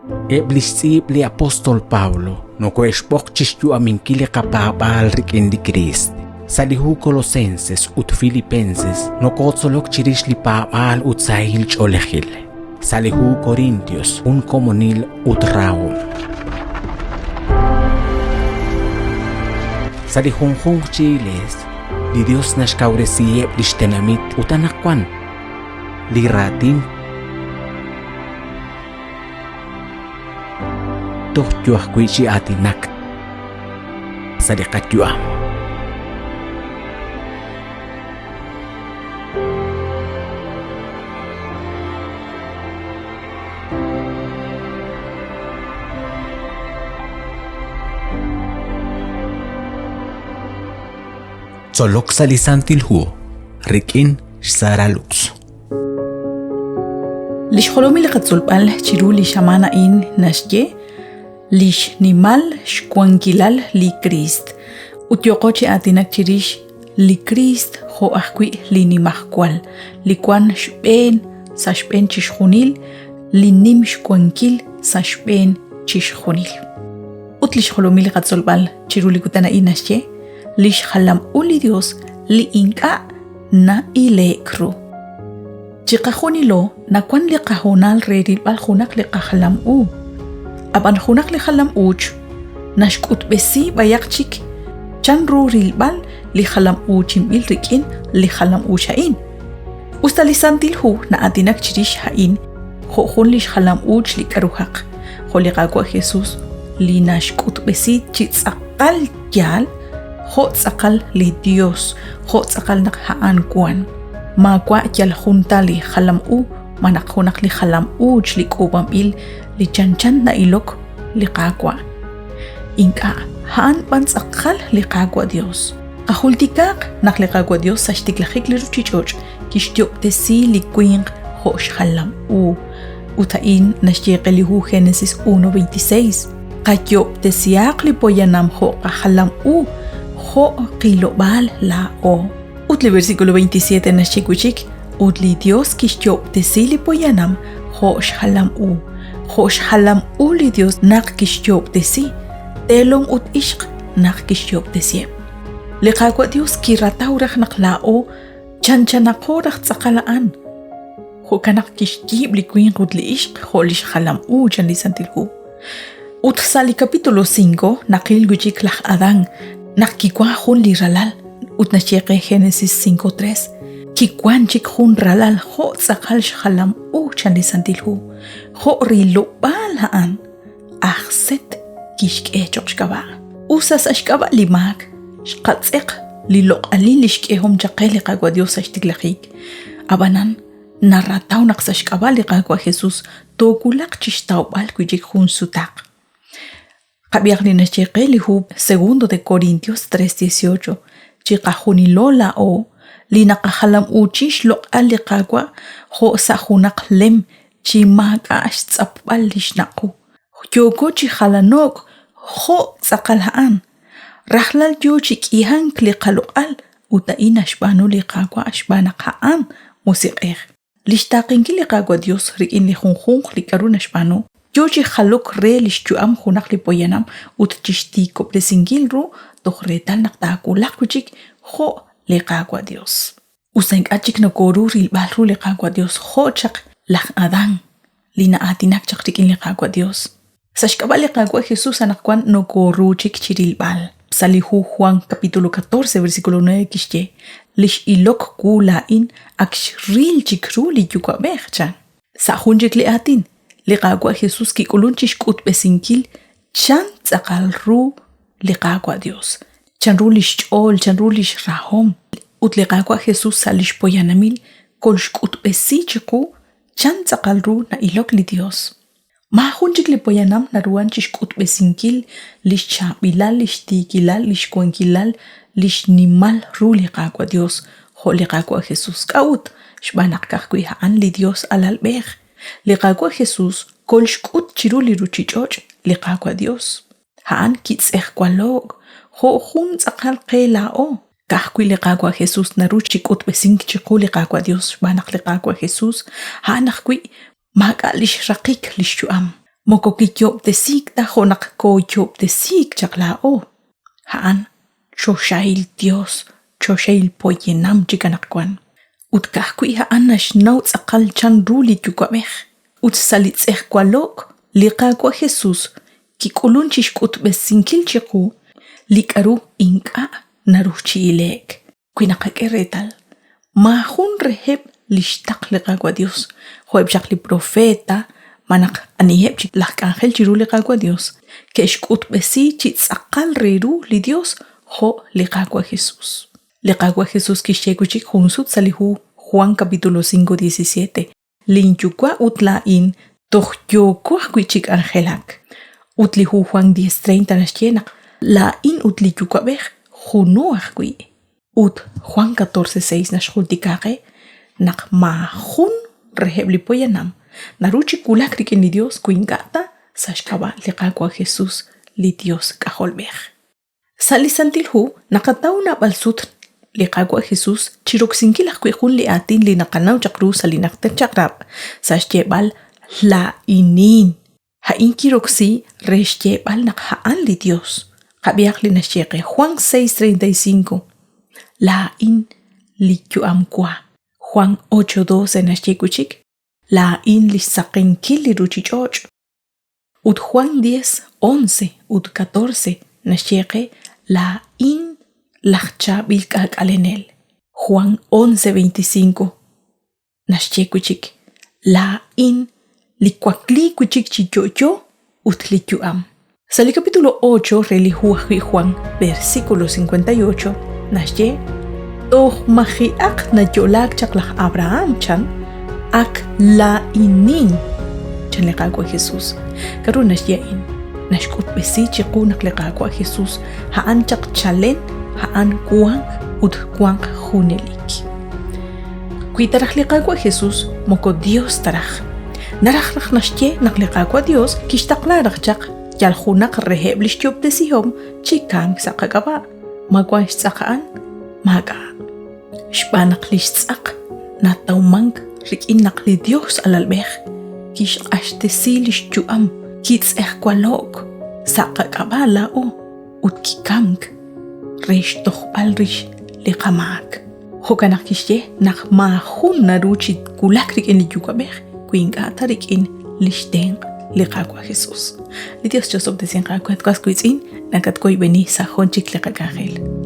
Eb' li xtz'iib' li apóstol Pablo nokohe'xb'oq chi xyu'aminkil li qapaab'aal rik'in li Kriist. Sa' li hu Colosenses ut Filipenses nokotzolok chirix li paab'aal ut sahil ch'oolejil. Sa' li hu Corintios jun komonil ut rahom. Sa' li junjunq chi iglees, li Dios naxkawresiheb' lix tenamit ut anaqwan li raatin toj yo ajwi' chi aatinak sa' li qayu'am. Tzolok sa' li Santil Hu rik'in xSara Lux. Li xjolomil li qatzolb'al chiru li xamaan a'in naxye li xnimal xwankilal li Kriist ut yooqo chi aatinak chirix li Kriist jo' ajwi' li Nimajwal, li wank xb'een sa' xb'een chixjunil, li nim xwankil sa' xb'een chixjunil. Ut li xjolomil li qatzolb'al chiru li kutan a'in naxye li xjalam u li Yos li ink'a' na'ile'k ru. Chiqajunilo nawank li qahoonal re rilb'al junaq li qajalam u. Ab'an junaq li jalam uuch naxk'utb'esi b'ayaq chik chanru rilb'al li jalam uuchinb'il rik'in li jalam uuch a'in. Usta li Santil Hu na'aatinak chirix a'in jo' jun li xjalam uuch li k'aruhaq, jo' li Qaawa' Jesús li naxk'utb'esi chi tz'aqal yaal jo' tz'aqal li Dios, jo' tz'aqal naq a'an wan. Maawa' yal jun ta li jalam u malaj junaq li jalam uuch li k'uub'anb'il li chanchan na'ilok li Qaawa'. Ink'a', a'an b'an tz'aqal li Qaawa' Dios. Qajultikaaq naq li Qaawa' Dios sa' xtiklajik li ruchich'och' kixyo'ob'tesi li winq jo' xjalam u. Ut a'in naxye qe li hu Génesis 1:26. Qayo'ob'tesihaq li poyanam jo' qajalam u, jo' qilob'aal laa'o. Ut li versículo 27 naxye wi' chik, ut li Dios kixyo'ob'tesi li poyanam jo' xjalam u, jo' xjalam u li Dios naq kixyo'ob'tesi, teelom ut ixq naq kixyo'ob'tesiheb'. Li Qaawa' Dios kirataw raj naq laa'o chanchanaqo raj tz'aqal a'an. Jo'kan naq kixyiib' li winq ut li ixq jo' li xjalam u chan li Santil Hu. Ut sa' li capítulo 5 naqil wi' chik laj Adán naq kiwank jun li ralal ut naxye qe Génesis 5:3 kiwank chik jun ralal jo' tz'aqal xjalam u chan li Santil Hu, jo' rilob'aal a'an aj Set kixk'e cho'q xk'ab'a'. Usa sa' xk'ab'a' li maak xqatz'eq li loq'alil li xk'ehom chaq qe li Qaawa' Dios sa' xtiklajik. Ab'anan, narataw naq sa' xk'ab'a' li Qaawa' Jesús toowulaq chi xtawb'al wi' chik jun sutaq. Qab'ihaq li naxye qe li hu Segundo de Corintios 3:18, Chiqajunilo laa'o li naqajalam'uuchi xloq'al li Qaawa' jo' sa' junaq lem chi maak'a' xtz'apb'al li xnaq' qu. Yooko chi jalano'k jo' tz'aqal a'an. Rajlal yo chi k'ihank li qaloq'al ut a'in naxb'aanu li Qaawa' xb'aan naq a'an Musiq'ej. Li xtaaqenkil li Qaawa' Dios rik'in li junjunq li k'aru naxb'aanu, yo chi jalok re li xyu'am junaq li poyanam ut chi xtiikob'resinkil ru toj reetal naq taawulaq wi' chik jo' li Qaawa' Dios. Usta ink'a' chik nokooru rilb'al ru li Qaawa' Dios jo' chaq laj Adán li na'aatinak chaq rik'in li Qaawa' Dios. Sa' xk'ab'a' li Qaawa' Jesús anaqwan nokooru chik chi rilb'al. Sa' li hu Juan capítulo 14 versículo 9 kixye, Li x'ilok wu laa'in ak xril chik ru li Yuwa'b'ej, chan. Sa' jun chik li aatin, li Qaawa' Jesús kik'ulunk chi xk'utb'esinkil chan tz'aqal ru li Qaawa' Dios, chanru li xch'ool, chanru li xrahom. Ut li Qaawa' Jesús sa' li xpoyanamil kolxk'utb'esi chiqu chan tz'aqal ru na'ilok li Dios. Maajun chik li poyanam naruhank chi xk'utb'esinkil li xchaab'ilal, li xtiikilal, li xwankilal, li xnimal ru li Qaawa' Dios jo' li Qaawa' Jesús. K'a'ut? Xb'aan naq ka'ajwi' a'an li Dios alalb'ej. Li Qaawa' Jesús kolxk'ut chiru li ruuchich'och' li Qaawa' Dios. A'an kitz'ejwalo'k jo' jun tz'aqal qe laa'o. Ka'ajwi' li Qaawa' Jesús naru chi k'utb'esink chiqu li Qaawa' Dios xb'aan naq li Qaawa' Jesús a'an ajwi' Maak'a' li xraqik li xyu'am. Moko kiyoob'tesiik ta jo' naq kooyoob'tesiik chaq laa'o. A'an choxahil Dios, choxahil poyanam chik anaqwan. Ut ka'ajwi' a'an naxnaw tz'aqal chanru li Yuwa'b'ej. Ut sa' li tz'ejwalo'k li Qaawa' Jesus kik'ulun chi xk'utb'esinkil chiqu li k'aru ink'a' naru chi ile'k. Wi naqak'e reetal, maajun reheb' li xtaql li Qaawa' Dios, jo'eb' chaq li profeta malaj aniheb' chik laj k'anjel chiru li Qaawa' Dios, ke'xk'utb'esi chi tz'aqal re ru li Dios jo' li Qaawa' Jesus. Li Qaawa' Jesus kixye wi' chik jun sut sa' li hu Juan capítulo 5:17, Linyuwa' ut laa'in toj yooko ajwi' chi k'anjelak. Ut li hu Juan 10:30 naxye naq laa'in ut li Yuwa'b'ej juno ajwi'. Ut Juan 14:6 naxjultika qe naq maajun reheb' li poyanam naru chi wulak rik'in li Yos wi ink'a' ta sa' xk'ab'a' li Qaawa' Jesús, li Yos K'ajolb'ej. Sa' li Santil Hu naqataw naab'al sut li Qaawa' Jesus chi roksinkil ajwi' jun li aatin li naqanaw chaq ru sa' li Najter Chaq'rab', sa' xyeeb'al Laa'inin. A'in kiroksi re xyeeb'al naq a'an li Dios. Qab'ihaq li naxye qe Juan 6:35, Laa'in li yu'am wa. Juan 8:12 naxye wi' chik, Laa'in li xsaqenkil li ruuchich'och'. Ut Juan 10, 11 ut 14 naxye qe laa'in laj chaab'il k'aak'alenel. Juan 11, 25 naxye wi' chik laa'in li wakliik wi' chik chi yo'yo ut li yu'am. Sa' li capítulo 8 re li hu ajwi' Juan, versículo 58, naxye toj maji'aq nayo'laak chaq laj Abraham chan ak laa'inin chan li Qaawa' Jesus. K'aru naxye a'in? Naxk'utb'esi chiqu naq li Qaawa' Jesus a'an chaq chalen, a'an wank ut wanq junelik. Wi ta raj li Qaawa' Jesus moko Dios ta raj, naraj raj naxye naq li Qaawa' Dios kixtaqla raj chaq yal junaq reheb' li xyoob'tesihom chi kamk sa' qak'ab'a'. Ma wank xtz'aq a'an? Maak'a'. Xb'aan naq li xtz'aq natawmank rik'in naq li Dios alalb'ej kixq'axtesi li xyu'am, kitz'ejwalo'k sa' qak'ab'a' laa'o ut kikamk re xtojb'al rix li qamaak. Jo'kan naq kixye naq maajun naru chi wulak rik'in li Yuwa'b'ej wi ink'a' ta rik'in li xtenq' li Qaawa' Jesus. Li Dios chosob'tesinq aawe, was wiitz'in, nakatwoyb'eni sa' jun chik li qak'anjel.